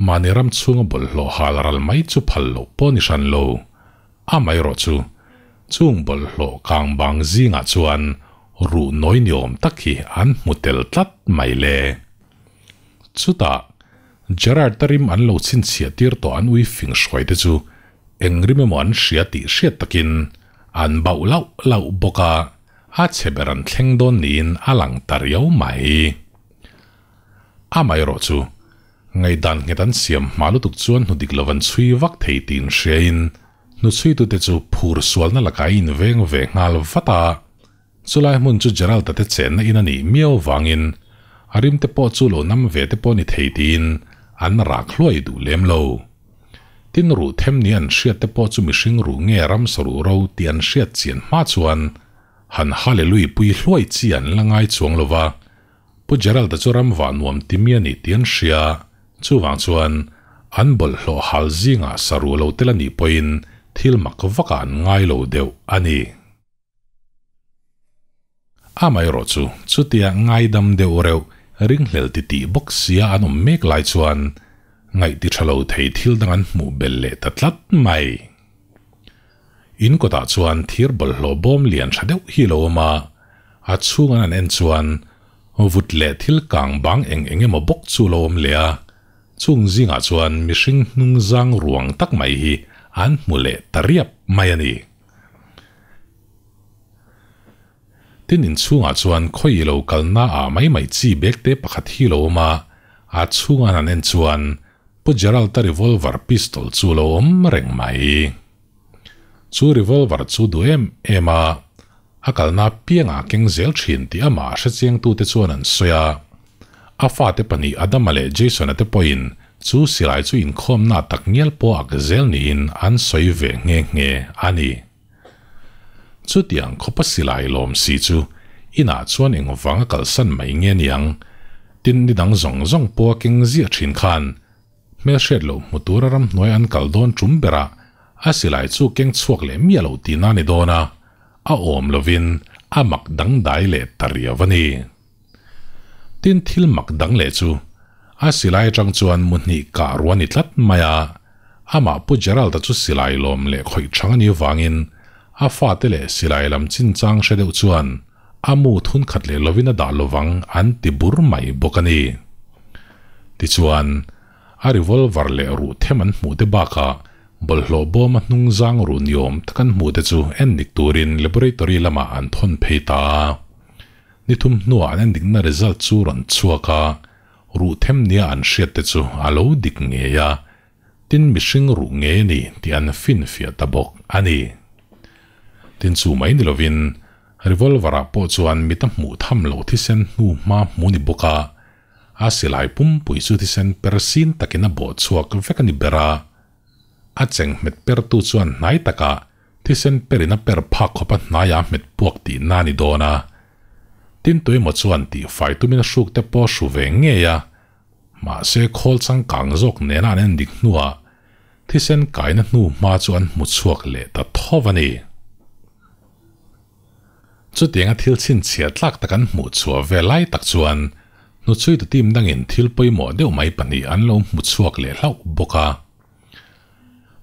mahni ram chhunga bawlhhlawh hal ral mai chu phal loh pawh ni hran lo. Amaherawh chu, chung bawlhhlawh kang bang zingah chuan ruh nawi ni awm tak hi an hmu tel tlat mai le. Chutah, Gerard-a rim an lo chhinchhiah tir tawh an ui fing hruai te chu eng rim emaw an hria tih hriat takin an bauh lauh lauh bawk a, a chhe ber an thleng dawn niin a lang ta riau mai. Amaherawh chu, ngaihdan nghet an siam hma lutuk chuan hnu dik lo an chhui vak thei tih inhriain hnuchhuitute chu phur sualna lakah a inveng ve nghal vat a. Chulai hmun chu Gerald-a te chenna in a nih miau vangin a rim te pawh chu lo nam ve te pawh ni thei tiin an rak hluai duh lem lo. Tin ruh them ni an hriat te pawh chu mihring ruh nge ramsa ruh ro tih an hriat chian hma chuan han hallelui pui hluai chi an la ngai chuang lo va, Pu Gerald-a chu ram vah nuam ti mi a ni tih an hria, chuvang chuan an bawlhhlawh hal zingah sa ruh lo tel a nih pawhin thil mak vakah an ngai lo deuh a ni. Amaherawh chu, chutia ngaidam deuh reuh ringhlel ti tih bawk sia an awm mek lai chuan ngaih ti tha lo thei thil dang an hmuh belh leh ta tlat mai. In kawtah chuan thir bawlhhlawh bawm lian tha deuh hi lo awm a, a chhung an han en chuan vut leh thil kang bang eng eng emaw bawk chu lo awm leh a, chung zingah chuan mihring hnung zang ruang tak mai hi an hmu leh ta riap mai a ni. Tin inchhungah chuan khawi lo kalna ah mai mai chi bag te pakhat hi lo awm a, a chhunga han en chuan Pu Gerald-a revolver pistol chu lo awm reng mai. Chu revolver chu duh em em a, a kalna piangah keng zel thin tih amah hrechiangtute chuan an sawi a. A fate pahnih Adama leh Jason-a te pawhin chu silai chu inkhawmna tak ngial pawh ak zel niin an sawi ve nghe nghe a ni. Chutiang khawpa silai lawm si chu inah chuan engvanga kalsan mai nge niang? Tin ni dang zawng zawng pawh a keng ziah thin khan hmelhriat loh hmu tura ramhnuai an kal dawn tum berah a silai chu keng chhuak leh miah loh tihna a ni dawn a, a awm lovin a mak dangdai leh ta riau a ni. Tin thil mak dang leh chu a silai atang chuan mu hnih kah ruah a ni tlat mai a, amah Pu Gerald-a chu silai lawm leh khawih chang a nih vangin a fate leh silai lam chinchang hre deuh chuan a mu thun khat leh lovin a dah lovang an ti bur mai bawk a ni. Tichuan, a revolver leh ruh them an hmuh te bakah bawlhhlawh bawma hnung zang ruh ni awm tak an hmuh te chu endik turin laboratory lamah an thawn phei ta a. Ni thum hnuah an endikna result chu rawn chhuak a, ruh them nia an hriat te chu a lo dik ngei a, tin mihring ruh ngei a ni tih an finfiah ta bawk a ni. Tin chu mai ni lovin revolver-ah pawh chuan mit a hmuh tham loh thisen hnu hma hmu ni bawk a, a silai pumpui chu thisen per sin takin a bawh chhuak vek a ni ber a, a cheng hmet pertu chuan hnai takah Thisen perin a per phak khawp a hnaiah a hmet puak tihna a ni dawn a. Tin tuemaw chuan tihfai tumin a hruk te pawh a hru ve ngei a. Mahse khawl changkang zawk nena an endik hnuah thisen kaina hnu hma chu an hmu chhuak leh ta tho a ni. Chutianga thil chhinchhiah tlak tak an hmuh chhuah ve lai tak chuan hnuchhuitu team dangin thil pawimawh deuh mai pahnih an lo hmu chhuak leh hlauh bawk a.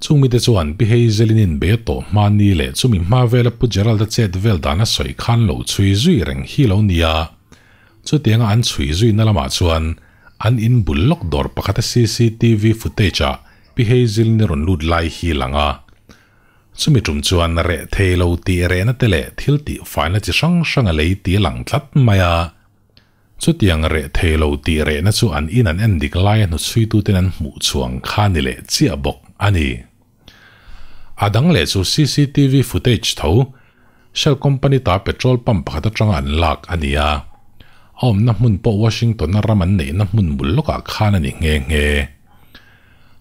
Chung mite chuan Pi Hazelin in be tawh hma ni leh chumi hma vela Pu Gerald-a chet vel dan a sawi khan lo chhui zui reng hi lo nia. Chutianga an chhui zuina lamah chuan an in bul lawk dawr pakhata cctv footage-ah Pi Hazelin rawn lut lai hi lang a. Chumi tum chuan reh thei lo tih rehna te leh thil tih faina chi hrang hrang a lei tih a lang tlat mai a. Chutiang reh thei lo tih rehna chu an in an en dik laia hnuchhuituten an hmuh chhuang kha ni leh chiah bawk a ni. A dang leh chu cctv footage tho, Shell company ta petrol pump pakhat atanga an lak a ni a. A awmna hmun pawh Washington-a ram an neihna hmun bul lawkah khan a ni nghe nghe.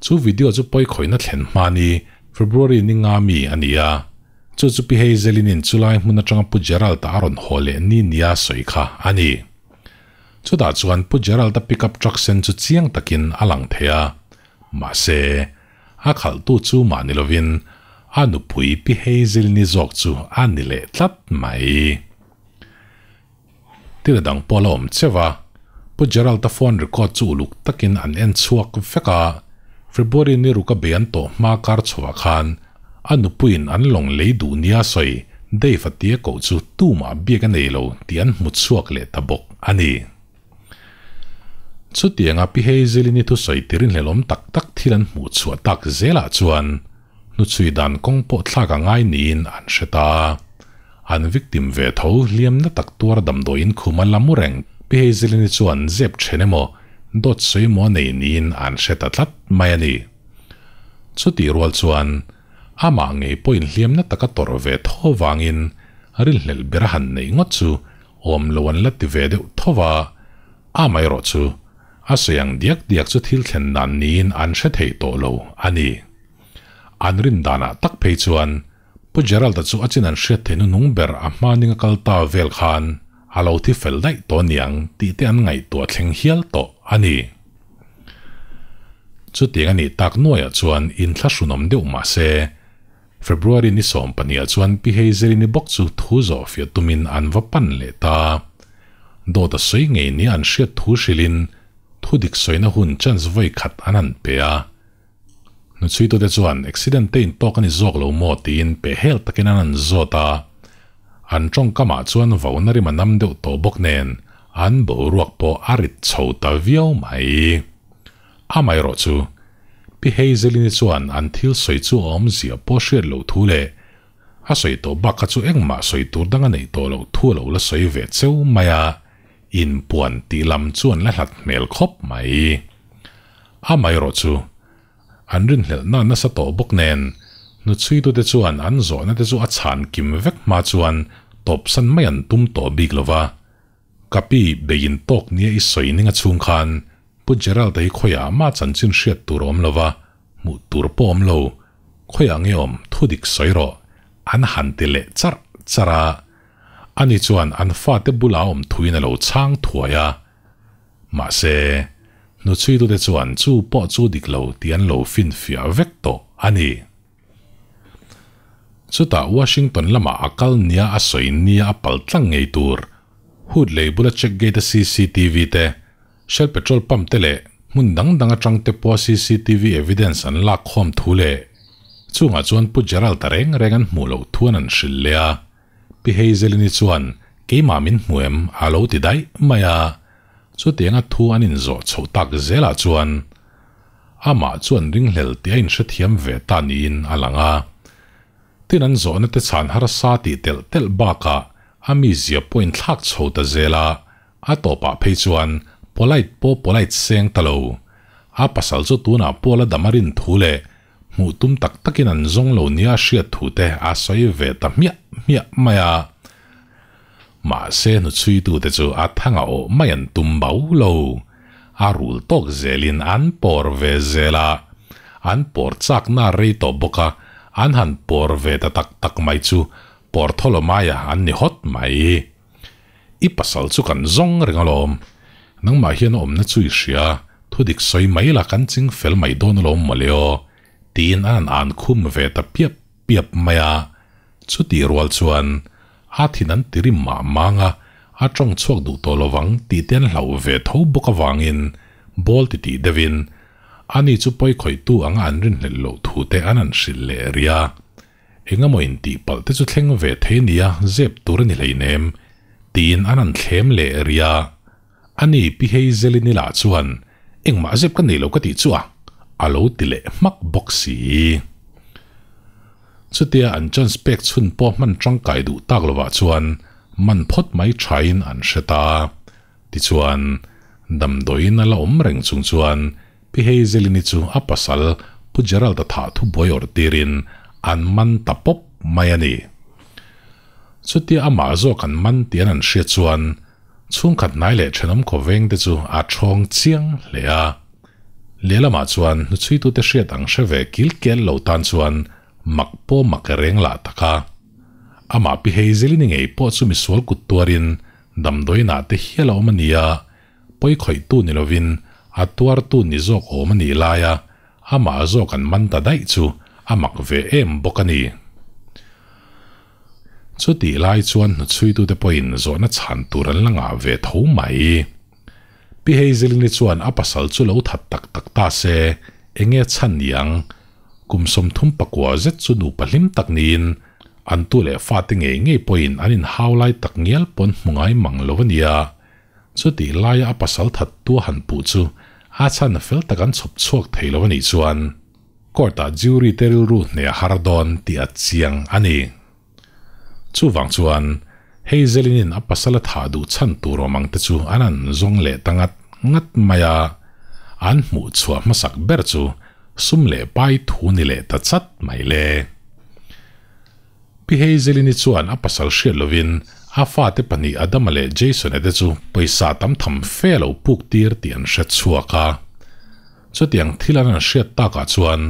Chu video chu pawikhawihna thlen hma ni February ni nga mi a ni a. Chu chu Pi Hazelin-in chulai hmun atanga Pu Gerald-a a rawn haw leh ni nia sawi kha a ni. Chutah chuan Pu Gerald-a pickup truck sen chu chiang takin a lang thei a. Mahse, a khalhtu chu mah ni lovin a nupui Pi Hazel-ni zawk chu a ni leh tlat mai. Thil dang pawh la awm cheu a, Pu Gerald-a phone record chu uluk takin an en chhuak vek a, February ni ruk a bei an tawh hma kar chhuah khan a nupuiin an lawng lei duh nia sawi Dave a tia koh chu tumah biak a nei lo tih an hmu chhuak leh ta bawk a ni. Chutianga Pi Hazelin-i thusawi tirinhlelawm tak tak thil an hmuh chhuah tak zelah chuan hnuchhui dan kawng pawh thlak a ngai niin an hre ta. An victim ve tho hliamna tak tuar damdawiin khum a la mu reng. Pi Hazelin-i chuan zep then emaw dawt sawi emaw a nei niin an hre ta tlat mai a ni. Chutih rual chuan amah ngei pawhin hliamna taka tawrh ve tho vangin rinhlelh ber a han neih ngawt chu Awm lo an la ti ve deuh tho va, amaherawh chu a sawi ang diak diak chu thil thlen dan niin an hre thei tawh lo a ni. An rin danah tak phei chuan Pu Gerald-a chu a chin an hriat theih hnuhnung ber a hma ninga kal ta vel khan a lo thi fel daih tawh aniang tih te an ngaihtuah thleng hial tawh a ni. Chutiang a nih tak nuaiah chuan inthlahrunawm deuh mah se, February ni 12 ah chuan Pi Hazelini bawk chu thu zawh fiah tumin an va pan leh ta. Dawt a sawi ngei nia an hriat thu hrilhin thu dik sawina hun chance vawi khat an han pe a. Hnuchhuitute chuan accident te intawk a ni zawk lo maw tiin peh hel takin an han zawt a. An tawngkamah chuan vauna rim a nam deuh tawh bawk nen an boruak pawh a rit chho ta viau mai. Amaherawh chu, Pi Hazelini chuan an thil sawi chu a awmzia pawh hriat loh thu leh a sawi tawh bak kha chu engmah sawi tur dang a neih tawh loh thu a lo la sawi ve cheu mai a, inpuan tih lam chu an la hlat hmel khawp mai. Amaherawh chu, an rinhlelhna nasa tawh bawk nen, hnuchhuitute chuan an zawhna te chu a chhan kim vek hma chuan tawpsan mai an tum tawh bik lo va. Ka pi, beiin tawk nia i sawi ning a chhung khan Pu Gerald-a hi khawiah mah chanchin hriat tur a awm lo va, hmuh tur pawh awm lo. Khawiah nge awm, thu dik sawi rawh, an han ti leh charh charh a. Ani chuan an fate bulah a awm thuin a lo chhang thuai a. Mahse, hnuchhuitute chuan chu pawh chu dik lo tih an lo finfiah vek tawh a ni. Chutah Washington lamah a kal nia a sawi nia a pal tlang ngei tur Hood lei bula check gate a cctv te, Shell petrol pump te leh hmun dang dang atang te pawha cctv evidence an lak khawm thu leh chungah chuan Pu Gerald-a reng reng an hmuh loh thu an an hrilh leh a. Pi Hazelini chuan keimah min hmu em a lo ti daih mai a, chutianga thu an inzawh chhoh tak zelah chuan Amah chuan ringhlel tih a inhrethiam ve ta niin a lang a. Tin an zawhna te chhan harsa tih telh telh bakah a mizia pawh inthlak chho ta zel a, a tawpah phei chuan polite pawh polite seng ta lo. A pasal chu tunah pawh la dam a rin thu leh hmuh tum tak takin an zawng lo nia a hriat thu te a sawi ve ta hmiah hmiah mai a. Mahse hnuchhuitute chu a thanga awh mai an tum bau lo. A rul tawk zelin an pawr ve zel a, an pawr chakna a rei tawh bawk a, an han pawr ve ta tak tak mai chu pawr thaw maia an ni hawt mai. I pasal chu kan zawng reng alawm. Nangmah hian a awmna chu i hria, thudik sawi mai la kan ching fel mai dawn alawm mawle aw, tiin an han an khum ve ta piap piap mai a. Chutih rual chuan a thin an ti rim mah mang a, a tawng chhuak duh tawh lovang tih te an hlauh ve tho bawk avangin ball ti tih deuhin Ani chu pawi khawihtu anga an rinhlelh loh thu te an han hrilh leh rih a. Engemaw intih palh te chu thleng ve thei nia zep tur a ni hleinem tiin an han thlem leh rih a. Ani Pi Hazelini lah chuan engmah zep ka nei lo ka tih chu a a lo ti leh hmak bawk si. Chutia an chance pek chhun pawh hman tangkai duh tak lovah chuan man phawt mai thain an hre ta. Tichuan, damdawiin a la awm reng chung chuan Pi Hazelini chu a pasal Pu Gerald-a thah thu buai awrh tirin an man ta pawp mai a ni. Chutia amah zawk an man tih an an hriat chuan chhungkhat hnai leh thenawm khawveng te chu a thawng chiang hle a. Lehlamah chuan hnuchhuitute hriat ang hre ve kil kel lo tan chuan mak pawh mak reng lah tak a. Amah Pi Hazelini ngei pawh chu misual kut tuarin Damdawiinah te hial a awm a nia, pawi khawihtu ni lovin a tuartu ni zawk awm a nih laia amah zawk an man ta daih chu a mak ve em bawk a ni. Chutih lai chuan hnuchhuitute pawhin zawhna chhan tur an la ngah ve tho mai. Pi Hazelini chuan a pasal chu lo that tak tak ta se, enge chhan ni ang? Kum 39 zet chu nupa hlim tak niin An tu leh fate ngei ngei pawhin an inhau lai tak ngial pawn hmu ngai mang lo a nia. Chutih laia a pasal that tua han puh chu a chhan fel tak an chhawp chhuak thei lo a nih chuan court-ah jury te rilru hneh a har dawn tih a chiang a ni. Chuvang chuan Hazelin-in a pasal a thah duh chhan tur awm ang te chu an han zawng leh ta ngat ngat mai a, an hmuh chhuah hmasak ber chu Sum leh pai thu ni leh ta chat mai le. Pi Hazelini chuan a pasal hriat lovin a fate pahnih Adama leh Jason-a te chu pawisa tam tham fe a lo puk tir tih an hre chhuak a. Chutiang thil an han hriat takah chuan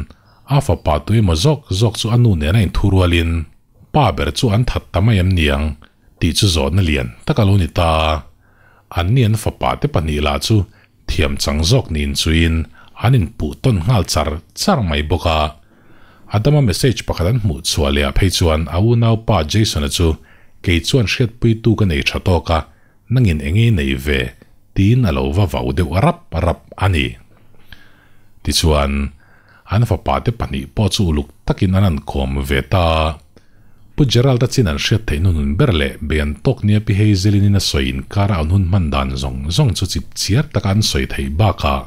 a fapa tuemaw zawk zawk chu a nu nena inthurualin pa ber chu an that ta mai em niang tih chu zawhna lian tak a lo ni ta. Anni an fapa te pahnih lah chu Thiam chang zawk niin chuin an inpuh tawn nghal char char mai bawk a. Adama message pakhat an hmuh chhuah leh ah phei chuan a unaupa Jason-a chu kei chuan hriatpuitu ka nei tha tawk a, nangin eng nge nei ve? tiin a lo va vau deuh rap rap a ni. Tichuan, an fapa te pahnih pawh chu uluk takin an han kawm ve ta a. Pu Gerald-a chin an hriat theih hnunun ber leh bei an tawk nia Pi Hazelin-in a sawi inkara an hun hman dan zawng zawng chu chip chiar taka an sawi theih bakah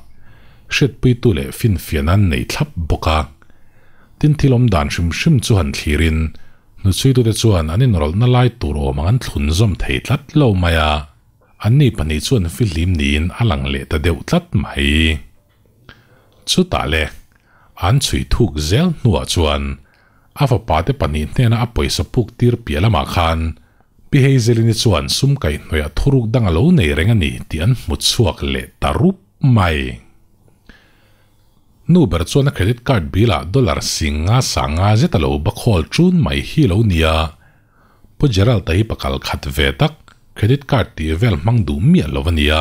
hriatpuitu leh finfiahna an nei thlap bawk a. Tin thil awm dan hrim hrim chu han thlirin hnuchhuitute chuan an inrawlhna lai tur awm ang an thlun zawm thei tlat lo mai a, anni pahnih chuan fihlim niin a lang leh ta deuh tlat mai. Chutah le, an chhui thuk zel hnuah chuan a fapa te pahnih hnena a pawisa puk tir piah lamah khan Pi Hazelini chuan sum kaihhnawih thuruk dang a lo nei reng a ni tih an hmu chhuak leh ta rup mai. Nu ber chuan a credit card bill ah dollar singa sanga zet a lo bakhawl ṭun mai hi lo nia. Pu Gerald-a hi pakal khat ve tak credit card tih vel hmang duh miah lo a nia.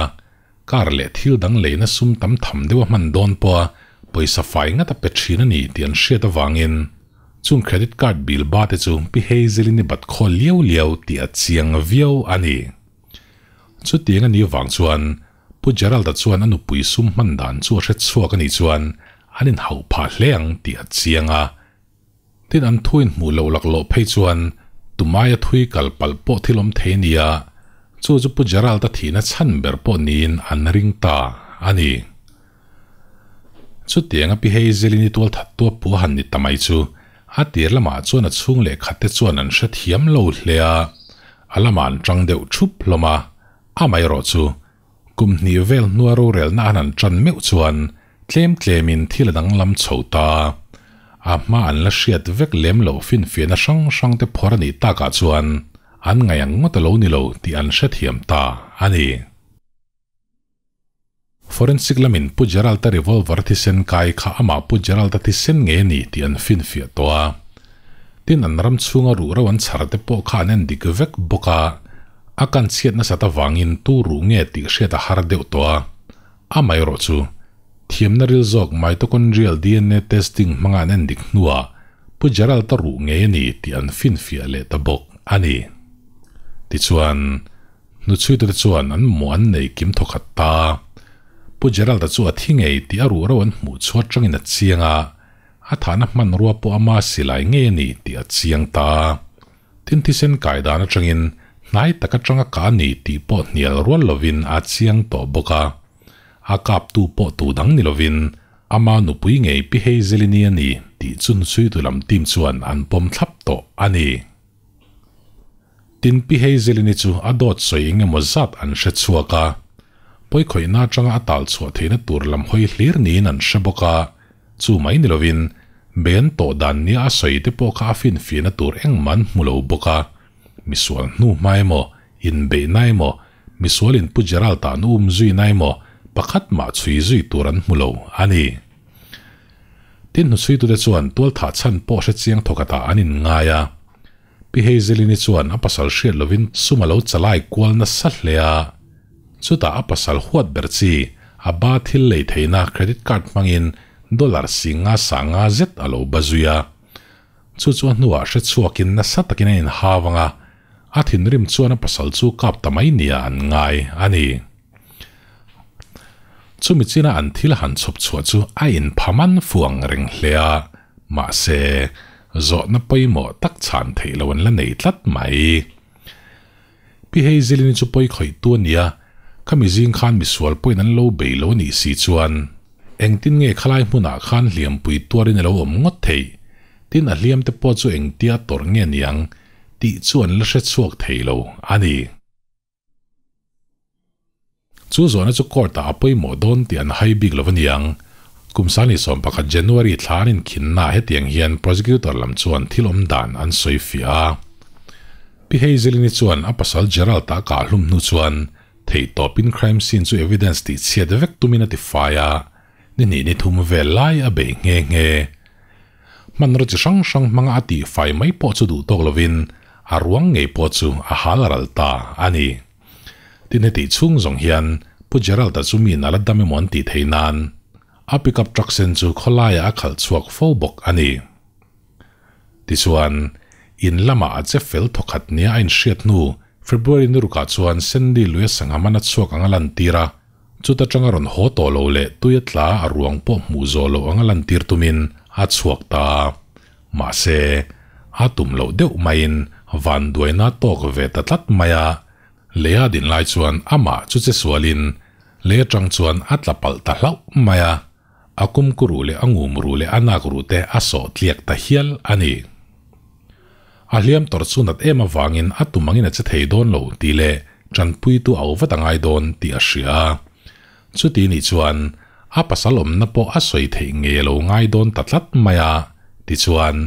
Car leh thil dang leina sum tam tham deuh a hman dawn pawha pawisa fai ngat a pe thin a ni tih an hriat avangin chung credit card bill ba te chu Pi Hazelin i bat khawl liau liau tih a chiang viau a ni. Chutiang a nih vang chuan Pu Gerald-a chuan a nupui sum hman dan chu a hre chhuak a nih chuan an inhauh phah hle ang tih a chiang a. Tin an thu inhmuh loh laklawh phei chuan tumaia thui kal palh pawh thil awm thei nia, chu chu Pu Gerald-a thihna chhan ber pawh niin an ring ta a ni. Chutianga Pi Hazelin-i tualthattu a pu han ni ta mai chu a tir lamah chuan a chhung leh khatte chuan an hrethiam lo hle a, a lamah an tang deuh thup hlawm a, amaherawh chu Kum hnih vel hnua rorelna an han tan meuh chuan tlem tlemin thil a danglam chho ta. A hma an la hriat vek lem loh finfiahna hrang hrang te phawrh a nih takah chuan an ngaih ang ngawt a lo ni lo tih an hrethiam ta a ni. Forensic lamin Pu Gerald-a revolver thisen kai kha amah Pu Gerald-a thisen ngei a ni tih an finfiah tawh a. Tin an ram chhunga ruhro an chhar te pawh kha an en dik vek bawk a. A kan chhiat nasat avangin tu ruh nge tih hriat a har deuh tawh a, amaherawh chu thiamna ril zawk mitochondrial dna testing hmanga an endik hnuah Pu Gerald-a ruh ngei a ni tih an finfiah leh ta bawk a ni. Tichuan, hnuchhuitute chuan an mawh an nei kim thawkhat ta. Pu Gerald-a chu a thi ngei tih a ruh reuh an hmuh chhuat tangin a chiang a, a thahna hmanrua pawh ama silai ngei a ni tih a chiang ta. Tin thisen kai dan atangin hnai tak atanga kah a ni tih pawh hnial rual lovin a chiang tawh bawk a. A kaptu pawh tu dang ni lovin ama nupui ngei Pi Hazelini a ni tih chu hnuchhuitu lam team chuan an pawm thlap tawh a ni. Tin Pi Hazelini chu a dawt sawi eng emaw zat an hre chhuak a, pawikhawihna atanga a tal chhuah theihna tur lam hawi hlir niin an hre bawk a, chu mai ni lovin ben tawh dan nia a sawi te pawh kha a finfiahna tur engmah an hmu lo bawk a, misual hnu hma emaw, inbeihna emaw, misual in Pu Gerald-a an um zuina emaw pakhat mah chhui zui tur an hmu lo a ni. Tin hnuchhuitute chuan tualthah chhan pawh hre chiang thawkhatah an inngai a. Pi Hazelini chuan a pasal hriat lovin sum a lo chalai kual nasa hle a. Chutah a pasal huat ber chi, a ba thil lei theihna credit card hmangin dollar singa sanga zet a lo ba zui a. Chu chu a hnuah hre chhuakin nasa takin a inhau ang a, a thinrim chuan a pasal chu kap ta mai nia an ngai a ni. Chumi china an thil han chhawp chhuah chu a inphaman fuang reng hle a. Mahse, zawhna pawimawh tak chhan theih lo an la nei tlat mai. Pi Hazelini chu pawi khawih tu a nia, khami zing khan misual pawhin an lo bei lo a nih si chuan engtin nge khalai hmunah khan hliampui tuarin a lo awm ngawt theih? Tin a hliam te pawh chu engtia tawrh nge niang tih chu an la hre chhuak thei lo a ni. Chu zawhna chu court-ah a pawimawh dawn tih an hai bik lo a niang. Kum sani 11 January thla an inkhinnaah hetiang hian prosecutor lam chuan thil awm dan an sawi fiah a. Pi Hazelini chuan a pasal Gerald-a a kah hlum hnu chuan theihtawpin crime scene chu evidence tih chhiat vek tumin a ti fai a, ni hnih ni thum vel lai a bei nghe nghe. Hmanraw chi hrang hrang hmanga a tih fai mai pawh chu duh tawk lovin a ruang ngei pawh chu a hal ral ta a ni. Tin hetih chhung zawng hian Pu Gerald-a chu mi nala dam emaw an tih theih nan a pickup truck sen chu khawlaiah a khalh chhuak fo bawk a ni. Tichuan, in lamah a che fel thawkhat nia a inhriat hnu February ni rukah chuan Sandy lui a sangha man a chhuak ang a lantir a, chuta tanga rawn haw tawh lo leh tui a tla a ruang pawh hmuh zawh loh ang a lantir tumin a chhuak ta. Mahse, a tum loh deuh maiin vanduaina tawk ve ta tlat mai a, lei a din lai chuan amah chu che sualin lei atang chuan a tla palh ta hlauh mai a, a kumku ruh leh a ngum ruh leh a nak ruh te a sawh tliak ta hial a ni. A hliam tawrh chu nat em avangin a tum angin a che thei dawn lo tih leh tanpuitu a au vat a ngai dawn tih a hria a. Chuti nih chuan a pasal awmna pawh a sawi theih ngei a lo ngai dawn ta tlat mai a, tichuan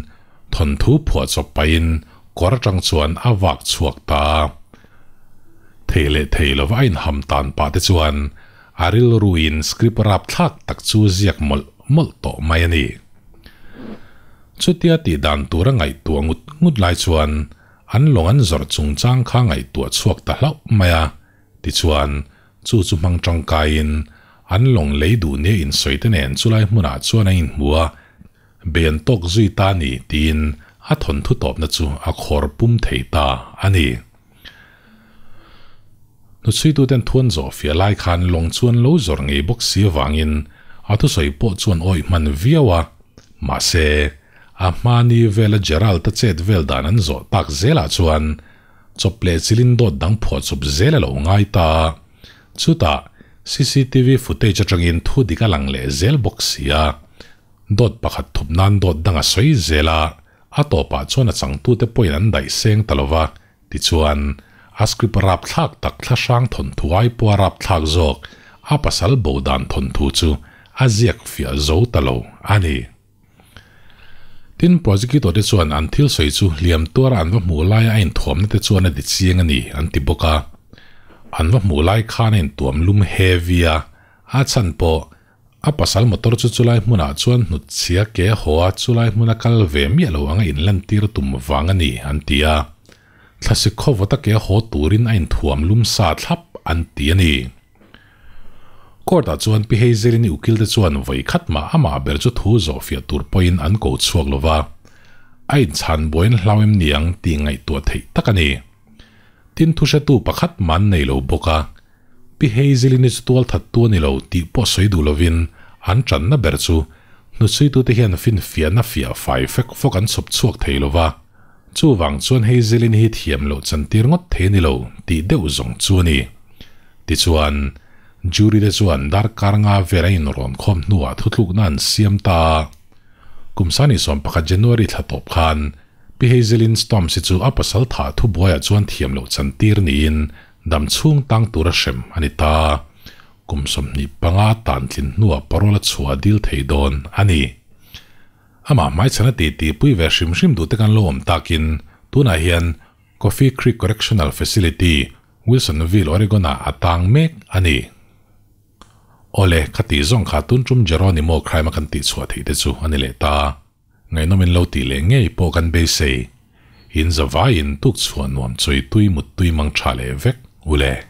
thawnthu phuah chawp pahin kawr atang chuan a vak chhuak ta. Thei leh thei lova a inham tan pah te chuan a rilruin script rapthlak tak chu ziak mawlh mawlh tawh mai a ni. Chutia tih dan tura ngaihtuah ngut ngut lai chuan an lawng an zawrh chungchang kha ngaihtuah chhuak ta hlauh mai a, tichuan chu chu hmang tangkaiin an lawng lei duh nia insawi te nen chulai hmunah chuan an inhmu a, bei an tawk zui ta a ni tiin a thawnthu tawpna chu a khawr pum thei ta a ni. Hnuchhuituten thuan zawh fiah lai khan lawng chu an lo zawr ngei bawk si avangin a thusawi pawh chuan awih hman viau a. Mahse, a hmani vela Gerald-a chet vel dan an zawh tak zelah chuan chawp leh chilin dawt dang phuah chawp zel a lo ngai ta a. Chutah, cctv footage atangin thu dik a lang leh zel bawk si a. Dawt pakhat thup nan dawt dang a sawi zel a, a tawpah chuan a changtute pawhin an daih seng ta lo va. Tichuan, a script rapthlak tak thlahrang thawnthu ai pawha rapthlak zawk a pasal bo dan thawnthu chu a ziak fiah zo ta lo a ni. Tin, prosecutor te chuan an thil sawi chu hliam tuara an va hmuh laia a inthuamna te chuan a ti chiang a ni an ti bawk a. An va hmuh lai khan a intuam lum heavy a, a chhan pawh A pasal motor chu chulai hmunah chuan hnutchhia ke a haw a, chulai hmuna kal ve miah lo anga inlantir tum vang a ni, an ti a. Thlasik khawvawta ke a haw turin a inthuam lum sa thlap, an ti a ni. Court-ah chuan Pi Hazelini ukil te chuan vawi khat mah amah ber chu thu zawhfiah tur pawhin an ko chhuak lo va, a inchhan buaiin hlau em ni ang tih ngaihtuah theih tak a ni. Tin, thuhretu pakhat mah an nei lo bawk a. Pi Hazelin i chu tual thattu a ni lo tih pawh sawi duh lovin an tanna ber chu hnuchhuitute hian finfiahna fiah fai fek fawk an chhawp chhuak thei lo va, chuvang chuan Hazelin hi thiam loh chantir ngawt thei a ni lo tih deuh zawng chu a ni. Tichuan, jury te chuan darkar nga vel an inrawn khawm hnuah thutlukna an siam ta a. Kum sani 11 January thla tawp khan Pi Hazelin Storms hi chu a pasal thah thubuaiah chuan thiam loh chantir niin dam chhung tang tura hrem a ni ta. Kum 25 tan tlin hnuah parole a chhuah dil thei dawn a ni. Amah hmaichhan a titi pui ve hrim hrim duh te kan lo awm takin tunah hian Coffee Creek Correctional Facility, Wilsonville, Oregon-ah a tang mek a ni. Awle, khati zawng kha tun tum Geronimo crime a kan tihchhuah theih te chu a ni leh ta. Ngaihnawm in lo tih leh ngei pawh kan beisei. In zavaiin tuk chhuah nuam chawi tui mut tui mang tha leh vek ule.